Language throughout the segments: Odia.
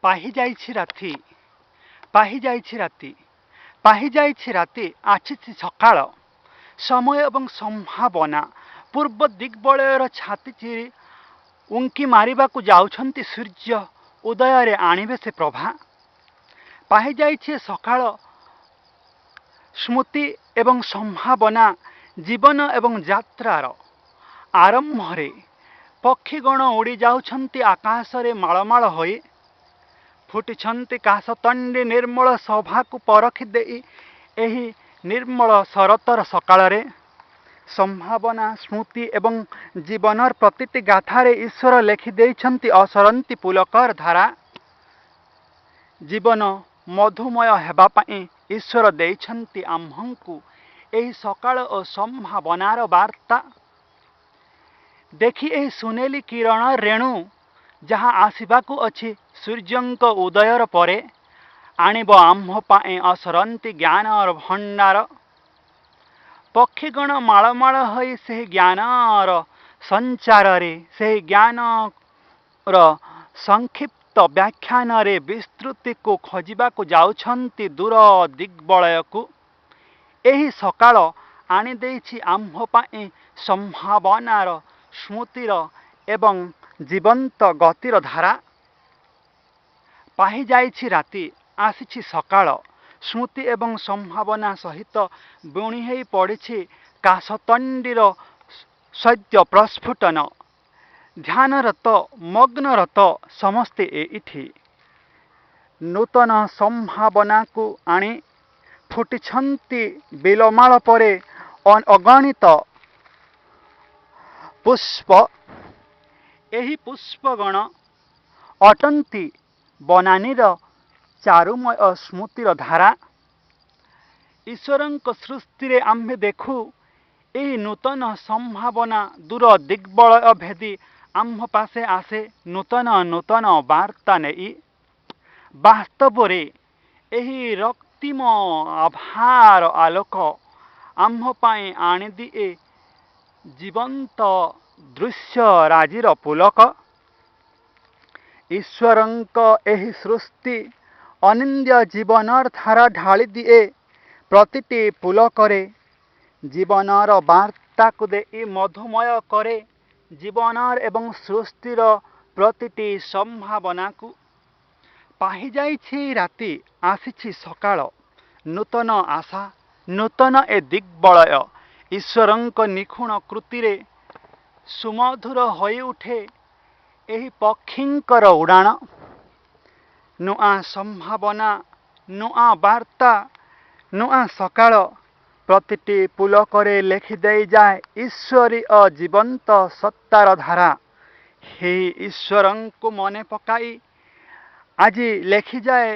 ପାହିଯାଇଛି ରାତି, ପାହିଯାଇଛି ରାତି, ପାହିଯାଇଛି ରାତି, ଆସିଛି ସକାଳ। ସମୟ ଏବଂ ସମ୍ଭାବନା ପୂର୍ବ ଦିଗ୍ବଳୟର ଛାତି ଚିରି ଉଙ୍କି ମାରିବାକୁ ଯାଉଛନ୍ତି ସୂର୍ଯ୍ୟ। ଉଦୟରେ ଆଣିବେ ସେ ପ୍ରଭା। ପାହିଯାଇଛି ସକାଳ, ସ୍ମୃତି ଏବଂ ସମ୍ଭାବନା ଜୀବନ ଏବଂ ଯାତ୍ରାର ଆରମ୍ଭରେ ପକ୍ଷୀଗଣ ଉଡ଼ି ଯାଉଛନ୍ତି ଆକାଶରେ ମାଳମାଳ ହୋଇ। ଫୁଟିଛନ୍ତି କାଶତଣ୍ଡି ନିର୍ମଳ ଶୋଭାକୁ ପରଖି ଦେଇ ଏହି ନିର୍ମଳ ଶରତର ସକାଳରେ। ସମ୍ଭାବନା, ସ୍ମୃତି ଏବଂ ଜୀବନର ପ୍ରତିଟି ଗାଥାରେ ଈଶ୍ୱର ଲେଖି ଦେଇଛନ୍ତି ଅସରନ୍ତି ପୁଲକର ଧାରା। ଜୀବନ ମଧୁମୟ ହେବା ପାଇଁ ଈଶ୍ୱର ଦେଇଛନ୍ତି ଆମ୍ଭଙ୍କୁ ଏହି ସକାଳ ଓ ସମ୍ଭାବନାର ବାର୍ତ୍ତା। ଦେଖି ଏହି ସୁନେଲି କିରଣ ରେଣୁ, ଯାହା ଆସିବାକୁ ଅଛି ସୂର୍ଯ୍ୟଙ୍କ ଉଦୟର ପରେ, ଆଣିବ ଆମ୍ଭ ପାଇଁ ଅସରନ୍ତି ଜ୍ଞାନର ଭଣ୍ଡାର। ପକ୍ଷୀଗଣ ମାଳମାଳ ହୋଇ ସେହି ଜ୍ଞାନର ସଞ୍ଚାରରେ, ସେହି ଜ୍ଞାନର ସଂକ୍ଷିପ୍ତ ବ୍ୟାଖ୍ୟାନରେ ବିସ୍ତୃତିକୁ ଖୋଜିବାକୁ ଯାଉଛନ୍ତି ଦୂର ଦିଗ୍ବଳୟକୁ। ଏହି ସକାଳ ଆଣିଦେଇଛି ଆମ୍ଭ ପାଇଁ ସମ୍ଭାବନାର, ସ୍ମୃତିର ଏବଂ ଜୀବନ୍ତ ଗତିର ଧାରା। ପାହିଯାଇଛି ରାତି, ଆସିଛି ସକାଳ। ସ୍ମୃତି ଏବଂ ସମ୍ଭାବନା ସହିତ ବୁଣି ହେଇ ପଡ଼ିଛି କାଶତଣ୍ଡିର ସଦ୍ୟ ପ୍ରସ୍ଫୁଟନ। ଧ୍ୟାନରତ, ମଗ୍ନରତ ସମସ୍ତେ ଏଇଠି। ନୂତନ ସମ୍ଭାବନାକୁ ଆଣି ଫୁଟିଛନ୍ତି ବିଲମାଳ ପରେ ଅଗଣିତ ପୁଷ୍ପ। ଏହି ପୁଷ୍ପଗଣ ଅଟନ୍ତି ବନାନୀର ଚାରୁମୟ ସ୍ମୃତିର ଧାରା। ଈଶ୍ୱରଙ୍କ ସୃଷ୍ଟିରେ ଆମ୍ଭେ ଦେଖୁ, ଏହି ନୂତନ ସମ୍ଭାବନା ଦୂର ଦିଗ୍ବଳୟ ଭେଦି ଆମ୍ଭ ପାଶେ ଆସେ ନୂତନ ନୂତନ ବାର୍ତ୍ତା ନେଇ। ବାସ୍ତବରେ ଏହି ରକ୍ତିମ ଆଭାର ଆଲୋକ ଆମ୍ଭ ପାଇଁ ଆଣିଦିଏ ଜୀବନ୍ତ ଦୃଶ୍ୟ ରାଜିର ପୁଲକ। ଈଶ୍ୱରଙ୍କ ଏହି ସୃଷ୍ଟି ଅନିନ୍ଦ୍ୟ ଜୀବନର ଧାରା ଢାଳି ଦିଏ ପ୍ରତିଟି ପୁଲକରେ। ଜୀବନର ବାର୍ତ୍ତାକୁ ଦେଇ ମଧୁମୟ କରେ ଜୀବନର ଏବଂ ସୃଷ୍ଟିର ପ୍ରତିଟି ସମ୍ଭାବନାକୁ। ପାହିଯାଇଛି ରାତି, ଆସିଛି ସକାଳ। ନୂତନ ଆଶା, ନୂତନ ଏ ଦିଗ୍ବଳୟ। ଈଶ୍ୱରଙ୍କ ନିଖୁଣ କୃତିରେ ସୁମଧୁର ହୋଇଉଠେ ଏହି ପକ୍ଷୀଙ୍କର ଉଡ଼ାଣ। ନୂଆ ସମ୍ଭାବନା, ନୂଆ ବାର୍ତ୍ତା, ନୂଆ ସକାଳ ପ୍ରତିଟି ପୁଲକରେ ଲେଖିଦେଇଯାଏ ଈଶ୍ୱରୀୟ ଜୀବନ୍ତ ସତ୍ତାର ଧାରା। ହେ ଈଶ୍ୱରଙ୍କୁ ମନେ ପକାଇ ଆଜି ଲେଖିଯାଏ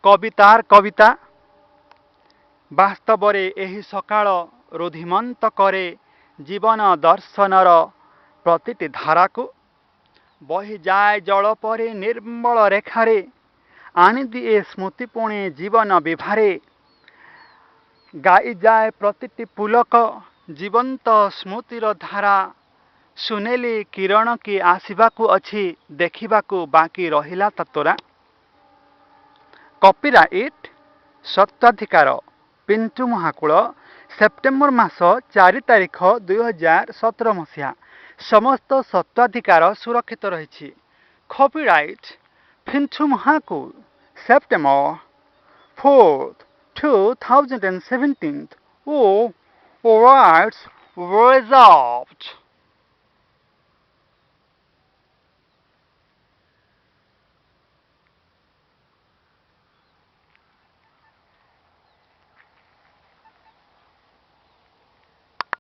କବିତାର କବିତା। ବାସ୍ତବରେ ଏହି ସକାଳ ରୁଦ୍ଧିମନ୍ତ କରେ ଜୀବନ ଦର୍ଶନର ପ୍ରତିଟି ଧାରାକୁ। ବହିଯାଏ ଜଳ ପରି ନିର୍ମଳ ରେଖାରେ, ଆଣିଦିଏ ସ୍ମୃତି ପୁଣି ଜୀବନ ବିଭାରେ। ଗାଇଯାଏ ପ୍ରତିଟି ପୁଲକ ଜୀବନ୍ତ ସ୍ମୃତିର ଧାରା। ସୁନେଲି କିରଣ କି ଆସିବାକୁ ଅଛି, ଦେଖିବାକୁ ବାକି ରହିଲା ତୋରା। କପିରାଇଟ୍, ସ୍ୱତ୍ୱାଧିକାର, ପିଣ୍ଟୁ ମହାକୁଳ। ସେପ୍ଟେମ୍ବର ମାସ 4 ତାରିଖ, 2017 ମସିହା। ସମସ୍ତ ସ୍ୱତ୍ୱାଧିକାର ସୁରକ୍ଷିତ ରହିଛି। Copyright Pintu Mahakul, September 4th, 2017. All rights reserved.